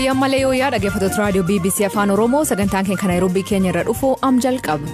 Qophii ammalee yoo yaa dhaggeeffattoota raadiyoo BBC Afaan Oromoo, sagantaan keenya kan Naayiroobii keenya irra dhufu am jalqaba.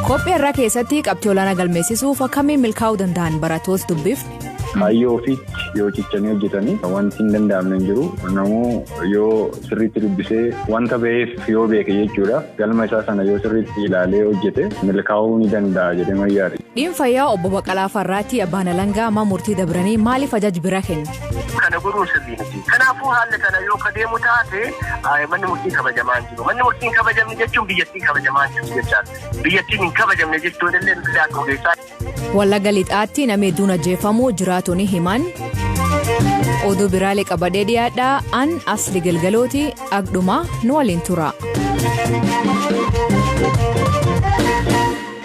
Qophii har'aa keessatti qabxii olaanaa galmeessisuuf akkamiin milkaa'uu danda'an barattoota dubbifne. Kaayyoo ofiitti yoo cichanii hojjetanii wanti hin danda'amne hin jiru. Namuu yoo sirriitti dubbisee wanta ba'eef yoo beeke jechuudha. Galma isaa sana yoo sirriitti ilaalee hojjete milkaa'uu ni danda'a jedhee mayyaadha. Dhiin fayyaa obbo Baqqalaa Farraatti abbaan alangaa amma murtii dabranii maaliif ajaja bira kenne? Kana godhuun sirrii miti. Kanaafuu haalli kana yoo ka deemu taate, manni murtii kabajamaa hin jiru. Manni murtii hin kabajamne jechuun biyyattiin kabajamaa hin jiru jechaadha. Biyyattiin hin kabajamne jechuun illee nuti akka ogeessaa. Wallagga Lixaatti namni hedduun ajjeefamuu jiraatonni himan. Oduu biraalee qabadhee dhiyaadhaa, an Asli Galgalooti, agdhuma nu waliin tura.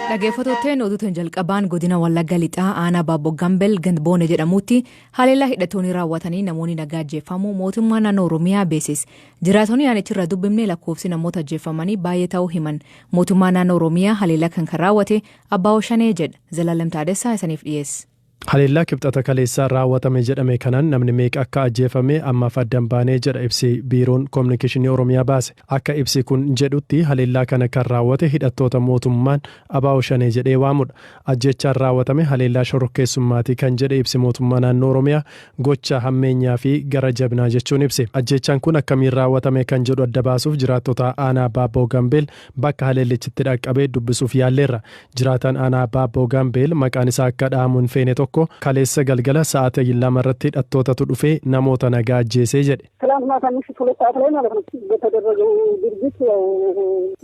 Dhaggeeffattootni, oduutiin jalqabaan godina Wallagga Lixaa aanaa Baaboo Gambel Gandboone jedhamutti haleellaa hidhattoonni raawwatanii namoonni nagaa ajjeefamuu mootummaa naannoo Oromiyaa beeksise. Jiraatonni aanicharra dubbifne lakkoofsi namoota ajjeefamanii baay'ee ta'uu himan. Mootummaa naannoo Oromiyaa haleellaa kan raawwate Abbaa Shanee jedha. Zalaalam Taadessaa isaniif dhiyeessa. Haleellaa Kibxata kaleessaa raawwatame jedhame kanaan namni meeqa akka ajjeefame ammaaf addan baanee jedha ibsi biiroon koominikeeshinii Oromiyaa baase. Akka ibsi kun jedhutti, haleellaa kana kan raawwate hidhattoota mootummaan Abaa'oo Shanee jedhee waamudha. Ajjechaan raawwatame haleellaa shororkeessummaatii kan jedhe ibsi mootummaa naannoo Oromiyaa, gocha hammeenyaa fi gara jabinaa jechuun ibse. Ajjechaan kun akkamiin raawwatame kan jedhu adda baasuuf jiraattota aanaa Baabboo Gambeel bakka haleellichitti dhaqqabee dubbisuuf yaalleerra. Jiraataan aanaa Baabboo Gambeel maqaan isaa akka dhahamu hin feene tokko kaleessa galgala sa'aatii 2 irratti hidhattootatu dhufee namoota nagaa ajjeesee jedhe. ትላንት ማታ ምሽት 2 ሰዓት ላይ ማለት ነው በተደረገው ድርጊት ያው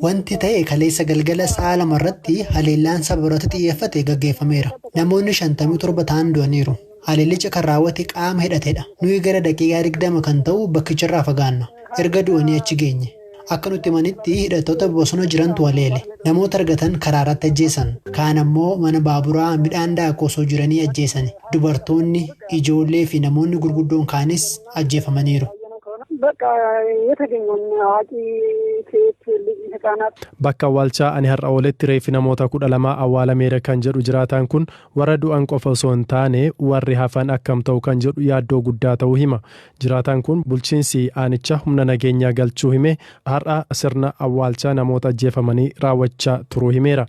Wanti ta'e kaleessa galgala sa'a 2 irratti haleellaan saba irratti xiyyeeffate gaggeeffameera. Namoonni 57 ta'an du'aniiru. Haleellicha kan raawwate qaama hidhatedha. Nuyi gara daqiiqaa 20 kan ta'u bakkicharraa fagaanna. Erga du'anii achi geenye. Akka nutti himanitti hidhattoota bosona jirantu haleele. Namoota argatan karaa irratti ajjeesan. Kaan ammoo mana baaburaa midhaan daakuu osoo jiranii ajjeesan. Dubartoonni, ijoollee fi namoonni gurguddoon kaanis ajjeefamaniiru. በቃ የተገኘውን አዋቂ፣ ሴት፣ ልጅ፣ ህጻናት Bakka awwaalchaa ani har'a ooletti reeffi namoota 12 awwaalameera kan jedhu jiraataan kun, warra du'an qofa osoo hin taane warri hafan akkam ta'u kan jedhu yaaddoo guddaa ta'uu hima. Jiraataan kun bulchiinsi aanichaa humna nageenyaa galchuu hime, har'a sirna awwaalchaa namoota ajjeefamanii raawwachaa turuu himeera.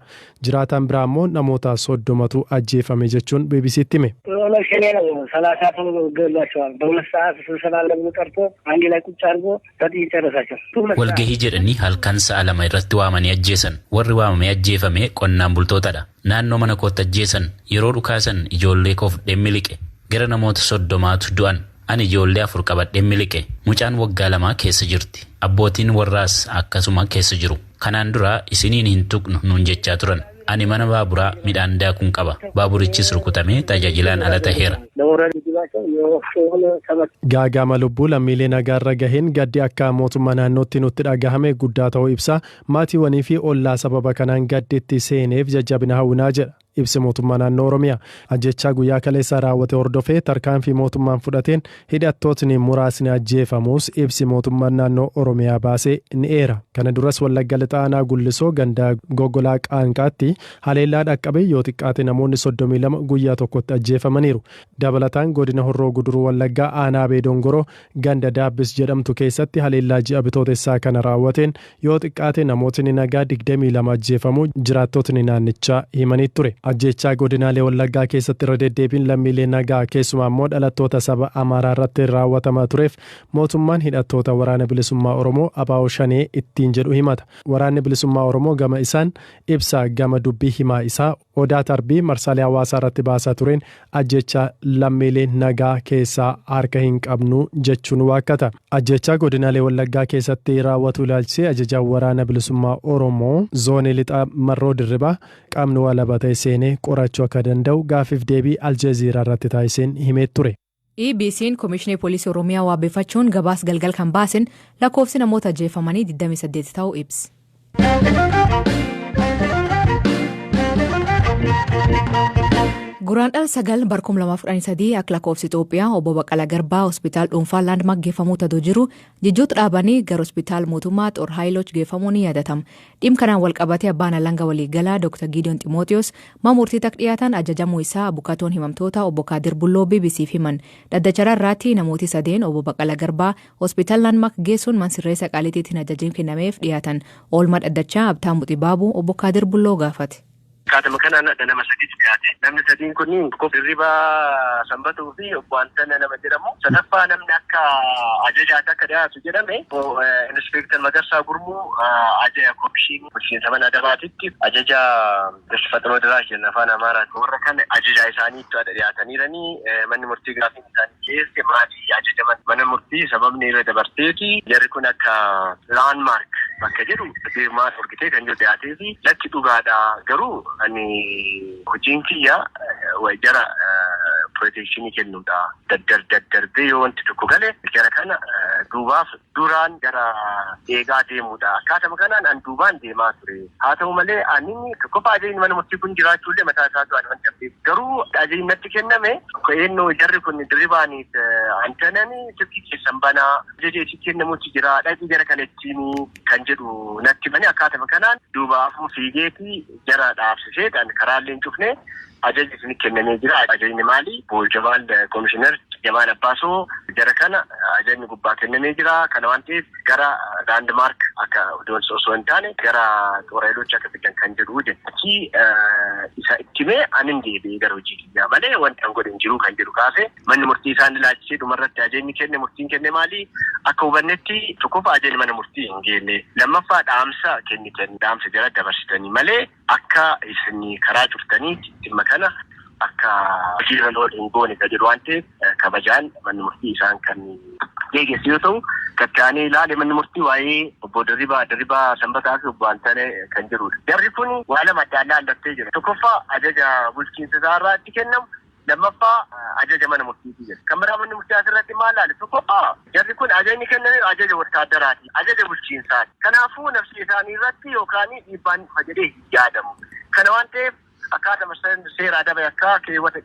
Jiraataan biraa immoo namoota 30tu ajjeefame jechuun BBCtti hime. ኦነግ ሸኔ ነው። 30 ሰው ገሏቸዋል። በ2 ሰዓት ስብሰባ አለ ብሎ ጠርቶ አንድ ላይ ቁጭ አድርጎ በጥይት ጨረሳቸው። 2 ሰዓት Walgahii jedhanii halkan sa'a 2 irratti waamanii ajjeesan. Warri waamamee ajjeefame qonnaan bultootadha. Naannoo mana kootti ajjeesan. Yeroo dhukaasan ijoollee koo fudheen miliqe. Gara namoota 30tu du'an. Ani ijoollee afur qabadheen miliqe. Mucaan waggaa 2 keessa jirti. Abbootiin warraas akkasuma keessa jiru. Kanaan dura isiniin hin tuqnu nuun jechaa turan. Ani mana baaburaa midhaan daakuun qaba. Baaburichis rukutamee tajaajilaan ala taheera. ለወረድ ምግባቸው የወፍጮውን ተመ Gaagama lubbuu lammiilee nagaarra gaheen gaddi akka mootummaa naannootti nutti dhagahame guddaa ta'uu ibsa. Maatiiwwanii fi ollaa sababa kanaan gadditti seeneef jajjabina hawwinaa jedha ibsi mootummaa naannoo Oromiyaa. Ajjechaa guyyaa kaleessaa raawwate hordofee tarkaanfii mootummaan fudhateen hidhattootni muraasni ajjeefamuus ibsi mootummaan naannoo Oromiyaa baasee ni eera. Kana duras Wallagga Lixaa aanaa Gullisoo ganda Gogolaa Qaanqaatti haleellaa dhaqqabe yoo xiqqaate namoonni 32 guyyaa tokkotti ajjeefamaniiru. Dabalataan godina Horroo Guduruu Wallaggaa aanaa Beedongoroo ganda Daabbis jedhamtu keessatti haleellaa ji'a Bitootessaa kana raawwateen yoo xiqqaate namootni nagaa 22 ajjeefamuu jiraattotni naannichaa himanii ture. Ajjechaa godinaalee Wallaggaa keessatti irra deddeebiin lammiilee nagaa, keessumaa immoo dhalattoota saba Amaaraa irratti raawwatamaa tureef mootummaan hidhattoota Waraana Bilisummaa Oromoo Abaa'oo Shanee ittiin jedhu himata. Waraanni Bilisummaa Oromoo gama isaan ibsa gama dubbii himaa isaa Odaa Tarbii marsaalee hawaasaa irratti baasaa tureen ajjechaa lammiilee nagaa keessaa harka hin qabnu jechuun waakkata. Ajjechaa godinaalee Wallaggaa keessatti raawwatu ilaalchisee ajajaan Waraana Bilisummaa Oromoo zoonii lixaa Marroo Dirribaa qaamni walaba ta'e seenee qorachuu akka danda'u gaafiif deebii Aljeeziiraa irratti taasiseen himee ture. EBC'n Komishinii Poolisii Oromiyaa waabeffachuun gabaas galgal kan baasen lakkoofsi namoota ajjeefamanii 28 ta'uu ibsa. Guraandhala 9 barkum 2013 akka lakkoofsa Itoophiyaa obbo Baqqalaa Garbaa hospitaal dhuunfaa Laandmaark geeffamuu taduu jiru jijjuutti dhaabanii gara hospitaal mootummaa Xor Haayiloch geeffamuu ni yaadatama. Dhimma kanaan wal qabatee abbaan alanga waliigalaa Dr. Gideon Ximootiyoos mana murtiitti akka dhiyaatan ajajamuu isaa abukatoon himamtoota obbo Kaadir Bulloo BBCf himan. Dhaddachara irraatti namooti sadeen obbo Baqqalaa Garbaa hospitaal Laandmaark geessuun man sirreessa Qaaliitiitti ajajni kennameef dhiyaatan. Oolmaa dhaddachaa Abtaamuu Xibaabuu obbo Kaadir Bulloo gaafate. Akkaatuma kanaan adda nama sadiitu dhiyaate. Namni sadiin kunniin tokko Dirribaa Sanbatuu fi obbo Antana nama jedhamu. Sadaffaa namni akka ajajaatti akka dhiyaatu jedhame obbo Inspektar Magarsaa Gurmuu ajaja komishinii bulchiinsa mana adabaatitti ajaja Faxinoo Diraash jenna afaan Amaaraatiin. Warra kana ajajaa isaaniitti adda dhiyaataniiranii manni murtii gaafiin isaanii dhiyeesse maali ajaja mana murtii sababni irra dabarteeti jarri kun akka Laandmaark bakka jedhu deemaa dhorkitee kan jiru dhiyaatee fi lakki dhugaadha, garuu ani hojiin kiyya jara protection kennuudha. Daddar daddarbee yoo wanti tokko gale jara kana duubaaf duraan gara eegaa deemuudha. Akkaatuma kanaan an duubaan deemaa ture. Haa ta'u malee ani tokkoffaa ajajni mana murtii kun jiraachuullee mataa isaatu ani wanti beeku. Garuu ajajni natti kenname eenyu jarri kun Dirribaaniif Antanani silkii keessan banaa, ajaja isin kennamutti jira, dhaqii jara kana ittiin kan jedhu natti himanii, akkaatuma kanaan duubaafuu fiigeeti jara dhaabsisee kan karaallee hin cufne, ajajni isin kennamee jira. Ajajni maali? Jamaal Komishinar Jamaal Abbaasoo jara kana ajajni gubbaa kennamee jira. Kana waan ta'eef gara Laandmaark akka osoo hin taane gara Xooraayiloochi akka fidan kan jedhu jedhe. Achi isa itti himee anin deebi'ee gara hojii kiyyaa malee wanti an godhe hin jiru kan jedhu kaase. Manni murtii isaan ilaalchisee dhumarratti ajajni kenne, murtiin kenne maali? Akka hubannetti tokkoffaa ajajni mana murtii hin geenne. Lammaffaa dhaamsa kennitan, dhaamsa jara dabarsitanii malee akka isin karaa cuftanii dhimma kana akka hojiirra oolu hin goone kan jedhu waan ta'eef kabajaan manni murtii isaan kan geeggeessu yoo ta'u, gattaanee ilaale manni murtii waa'ee obbo Dirribaa Sanbataa fi obbo Antane kan jedhudha. Jarri kun waa lama adda addaa allattee jira. Tokkoffaa ajaja bulchiinsa isaarraa itti kennamu, lammaffaa ajaja mana murtiitii jedha. Kan biraa manni murtii asirratti maal laale? Tokkoffaa jarri kun ajajni kenname ajaja wottaaddaraati, ajaja bulchiinsaati. Kanaafuu nafsi isaanii irratti yookaan dhiibbaan dhufa jedhee hin yaadamu. Kana waan ta'eef akkaatuma seera adaba yakkaa keewwata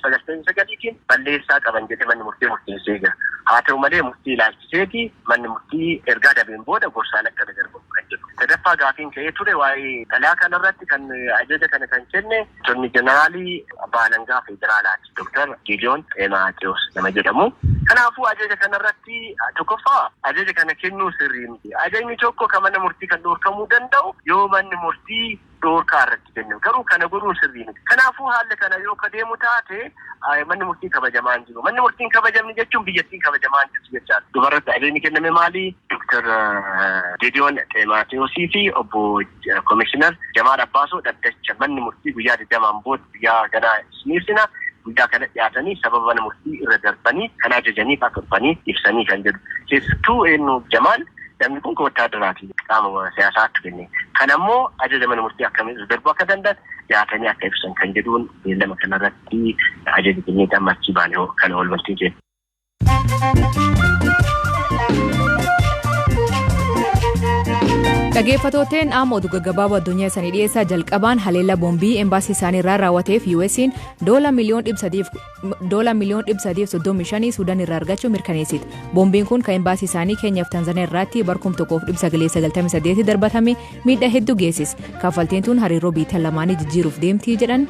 499tiin balleessaa qaban jedhee manni murtii murteessee jira. Haa ta'u malee murtii ilaalchiseeti manni murtii ergaa dabeen booda gorsaan akka darbamu kan jedhu. Sadaffaa gaafiin ka'ee ture waa'ee xalayaa kanarratti kan ajaja kana kan kenne Attorney Generaalii Abbaa Alangaa Federaalaati. Dr. Gideon Ximootiyoos nama jedhamu. Kanaafuu ajaja kanarratti tokkoffaa ajaja kana kennuu sirrii miti. Ajajni tokko kan mana murtii kan dhorkamuu danda'u yoo manni murtii dhorkaa irratti kennu. Garuu kana godhuun sirrii miti. Kanaafuu haalli kana yoo ka deemu taate manni murtii kabajamaa hin jiru. Manni murtiin kabajamni jechuun biyyattiin kabajamaa hin jirtu jechaadha. Dubarratti ajajni kenname maali? Dr. Gideon Ximootiyoosii fi obbo Komishinar Jamaal Abbaasoo dhaddacha manni murtii guyyaa 20n booda guyyaa ganaa isiniifsina, guyyaa kana dhiyaatanii sababa mana murtii irra darbanii kan ajajaniif akka dhufanii ibsanii kan jedhu. Keessattuu eenyu Jamaal namni kun wattaadaraati, qaama siyaasaatti kenne. Kana immoo ajaja mana murtii akkamiin irra darbuu akka danda'an dhiyaatanii akka ibsan kan jedhuun beellama kanarratti ajaja kennee amma achii baane kana oolmaltiin kenna. Dhaggeeffatooteen, amma oduu gaggabaaboo addunyaa isaanii dhiyeessaa. Jalqabaan haleellaa boombii embaasii isaanii irraa raawwateef US'n doola miliyoon 335 Suudaan irraa argachuu mirkaneessite. Boombiin kun kan embaasii isaanii Keenyaaf Tanzaniyaa irraatti barkum 1998 darbatame miidhaa hedduu geessise. Kaffaltiin tun hariiroo biyya lamaanii jijjiiruuf deemtii jedhan.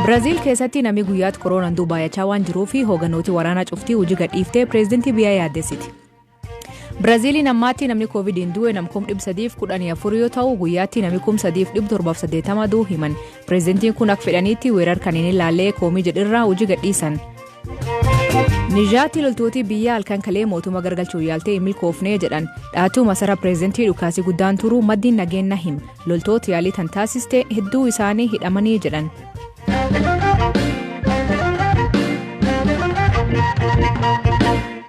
Biraaziil keessatti namni guyyaatti koronaan du'u baay'achaa waan jiruuf hoogganooti waraanaa cuftii hojii gadhiiftee pireezidantii biyyaa yaaddessiti. Biraaziiliin ammaatti namni koovidiin du'e nam 314,000 yoo ta'u, guyyaatti namni 3,780 du'u himan. Pireezidantiin kun akka fedhaniitti weerar kan hin ilaallee koomii jedhirraa hojii gadhiisan. Niijaatti loltooti biyya halkan kalee mootummaa gargalchuuf yaaltee hin milkoofnee jedhan. Dhaatuu masaraa pireezidantii dhukaasii guddaan turuu maddiin nageenya hima. Loltoota yaalii tan taasiste hedduu isaanii hidhamanii jedhan.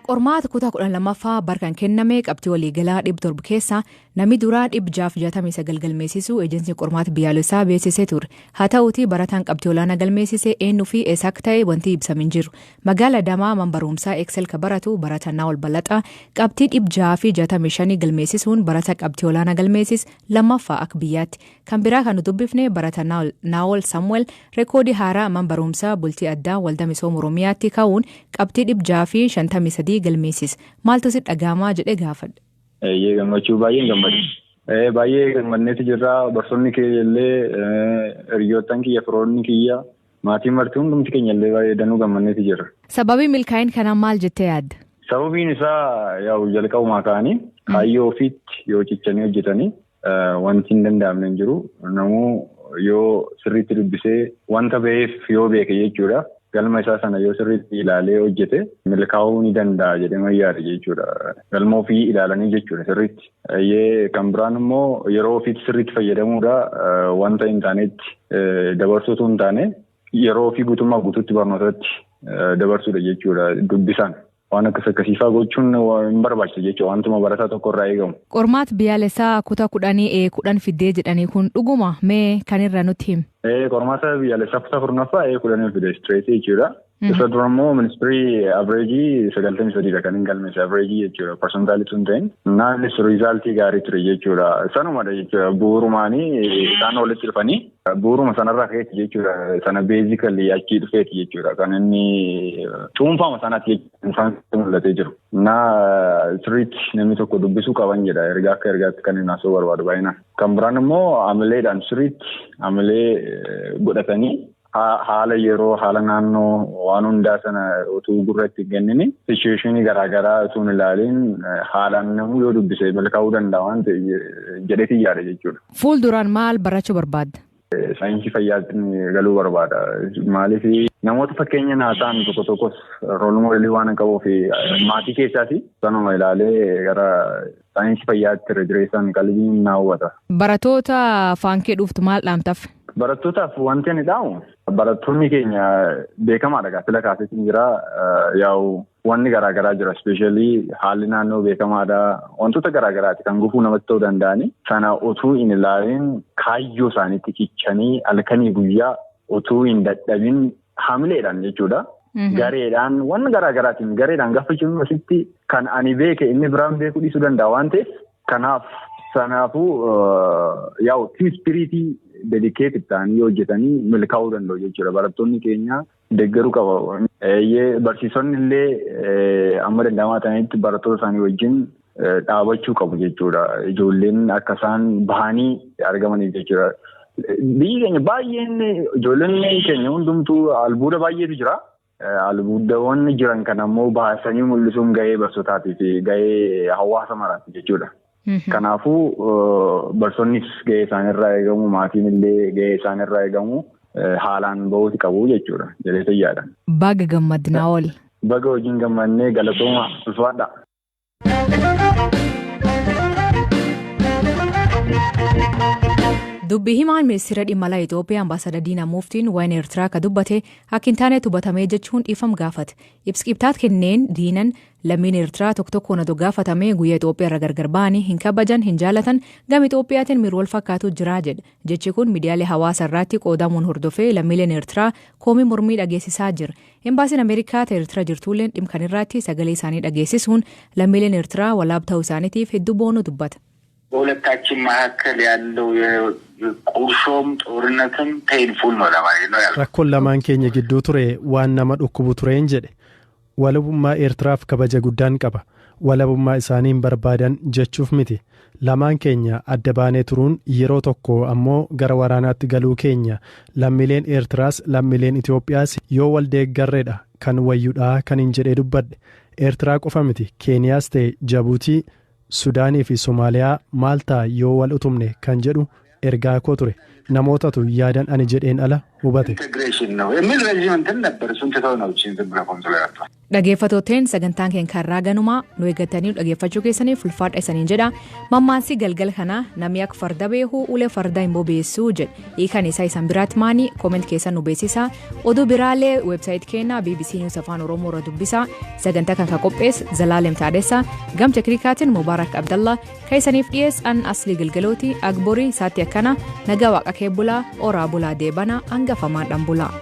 Qormaata kutaa 12ffaa barkan kenname qabxii waliigalaa 700 keessaa namni duraa 669 galmeessisuu ejensiin qormaata biyyaalessaa beeksisee ture. Haa ta'uutii barataan qabxii olaanaa galmeessise eenyuu fi eessa akka ta'e wanti ibsame hin jiru. Magaala Adamaa man barumsaa Excel ka baratu barataa Naa'ol Ballaxaa qabxii 665 galmeessisuun barataa qabxii olaanaa galmeessis lammaffaa akka biyyaatti. Kan biraa kan nu dubbifne barataa Naa'ol Samuel reekoodii haaraa man barumsaa bultii addaa waldaa misooma Oromiyaatti ka'uun qabxii 653 galmeessise. Maaltu si dhaga'amaa jedhee gaafadhe. Eeyyee, gammachuu baay'een gammade. Baay'ee gammadneetu jirra. Barsoonni kiyya illee, hiriyoottan kiyya, firoonni kiyya, maatiin marti, hundumti keenya illee baay'ee danuu gammadneetu jirra. Sababii milkaa'in kanaa maal jettee yaadda? Sababiin isaa yaa'u jalqabumaa ka'anii kaayyoo ofiitti yoo cichanii hojjetanii wanti hin danda'amne hin jiru. Namuu yoo sirriitti dubbisee wanta ba'eef yoo beeke jechuudha. Galma isaa sana yoo sirriitti ilaalee hojjete milkaa'uu ni danda'a jedhee yaada jechuudha. Galma ofii ilaalanii jechuudha sirriitti. Kan biraan immoo yeroo ofiitti sirriitti fayyadamuudha, wanta hin taanetti dabarsuutu hin taane, yeroo ofii guutummaa guutuutti barnootatti dabarsuudha jechuudha dubbisaan. Waan akkas akkasiifaa gochuun hin barbaachisu jechuudha, wantuma barataa tokko irraa eegamu. Qormaata biyyaalessaa kutaa 10 E 10 fiddee jedhanii, kun dhuguma? Mee kanirra nutti himi. Qormaata biyyaalessaa kutaa 10ffaa E 10 fide straight jechuudha. Isa dura immoo ministry average 93dha kan hin galmeesse, average jechuudha, percentile tun ta'in. Naanis result gaarii ture jechuudha. Sanumadha jechuudha, bu'uurumaanii isaan walitti dhufanii bu'uuruma sanarraa ka'eeti jechuudha. Sana basically achii dhufeeti jechuudha. Kan inni cuunfama sanaatti jechuudha mul'atee jiru. Na sirriitti namni tokko dubbisuu qaban jedha, ergaa akka ergaatti kan inni haasa'uu barbaadu baay'inaan. Kan biraan immoo amileedhaan sirriitti amilee godhatanii, haala yeroo, haala naannoo, waan hundaa sana utuu gurratti hin kennini, situation garaagaraa utuu hin ilaaliin, haalaan namuu yoo dubbise milkaa'uu danda'a waan ta'e jedheetii yaada jechuudha. Fuulduraan maal barachuu barbaadda? Saayinsii fayyaatti galuu barbaada. Maaliif, namoota fakkeenya naa ta'an tokko tokkos role model waan qabuuf, maatii keessaas sanuma ilaalee gara saayinsii fayyaatti irra jireessaan qalbiin na hawwata. Barattoota faankee dhuftu maal dhaamtaaf? Barattootaaf wanti ani dhaamu, barattoonni keenya beekamaadha, gaafila kaaseetiin jira, yaa'u wanni garaagaraa jira, especially haalli naannoo beekamaadha, wantoota garaagaraati kan gufuu namatti ta'uu danda'ani. Sana utuu hin ilaalin kaayyoo isaaniitti cichanii, halkanii guyyaa utuu hin dadhabin, hamileedhaan jechuudha. Gareedhaan, waan garaagaraatiin, gareedhaan gaafa jennu asitti kan ani beeke inni biraan beekuu dhiisuu danda'a waan ta'eef, kanaaf sanaafuu yaa'u team spirit, dedicated ta'anii hojjetanii milkaa'uu danda'u jechuudha. Barattoonni keenya deeggaruu qaba. Barsiisonni illee amma danda'amaa ta'anitti barattoota isaanii wajjin dhaabachuu qabu jechuudha. Ijoolleen akka isaan bahanii argamaniif jechuudha. Biyyi keenya baay'een, ijoolleen keenya hundumtuu albuuda baay'eetu jira. Albuudawwan jiran kana immoo baasanii mul'isuun gahee barsiisotaatii fi gahee hawaasa maraati jechuudha. Kanaafuu barsiisonnis gahee isaanirraa eegamu, maatiin illee gahee isaanirraa eegamu haalaan bahuuti qabu jechuudha jedhee yaada. Baga gammadnaa ooli. Baga hojiin gammannee, galatooma, ulfaadha. Dubbii himaan ministeera dhimma alaa Itoophiyaa Ambaasaadar Diinaa Muftiin waa'een Eertiraa akka dubbate akka hin taane hubatamee jechuun dhiifama gaafate. Ibsi qibxaat kenneen Diinan lammiin Eertiraa tokko tokkoon adoo gaafatame guyyaa Itoophiyaa irra gargar ba'anii hin kabajan, hin jaalatan, gama Itoophiyaatiin miirri wal fakkaatu jira jedha. Jechi kun miidiyaalee hawaasaa irratti qoodamuun hordofee lammiileen Eertiraa koomii mormii dhageessisaa jira. Embaasiin Ameerikaa ta Eertiraa jirtulleen dhimma kanarratti sagalee isaanii dhageessisuun lammiileen Eertiraa walaab ta'uu isaaniitiif hedduu boonuu dubbata. በሁለታችን መካከል ያለው ቁርሾም ጦርነትም painful ነው ለማለት ነው ያልኩት። Rakkoon lamaan keenya gidduu ture waan nama dhukkubu tureen jedhe. Walabummaa Eertiraaf kabaja guddaan qaba. Walabummaa isaaniin barbaadan jechuuf miti. Lamaan keenya adda baanee turuun, yeroo tokko ammoo gara waraanaatti galuu keenya, lammiileen Eertiraas lammiileen Itoophiyaas yoo wal deeggarreedha kan wayyuudhaa kan hin jedhee dubbadhe. Eertiraa qofa miti, Keeniyaas ta'e Jabuutii, Sudaanii fi Somaaliyaa maal ta'a yoo wal utumne kan jedhu ergaa koo ture. Namootatu yaadan ani jedheen ala hubate. integration ነው የሚል ረዥም እንትን ነበር። እሱን ትተው ነው እችን ዝም ብለህ ኮንሶላ ያወጣው። Dhaggeeffattooteen, sagantaan keenya karraa ganumaa nu eeggatanii dhaggeeffachuu keessaniif ulfaadha isaniin jedha. Mammaansii galgal kana, "Namni akka farda beeku ulee farda hin bobeessuu" jedha. Hiikan isaa isan biraatti maani? Comment keessan nu beeksisa. Oduu biraalee website keenya BBC News Afaan Oromoo irra dubbisa. Sagantaa kan qopheesse Zalaalem Taadessa, gam teknikaatiin Mubaarak Abdallah, kan isaniif dhiyeesse an Aslii Galgalooti. Agborii saatti akkana nagaa waaqa kee bulaa, oraa bulaa, deebana hangafamaadhaan bulaa.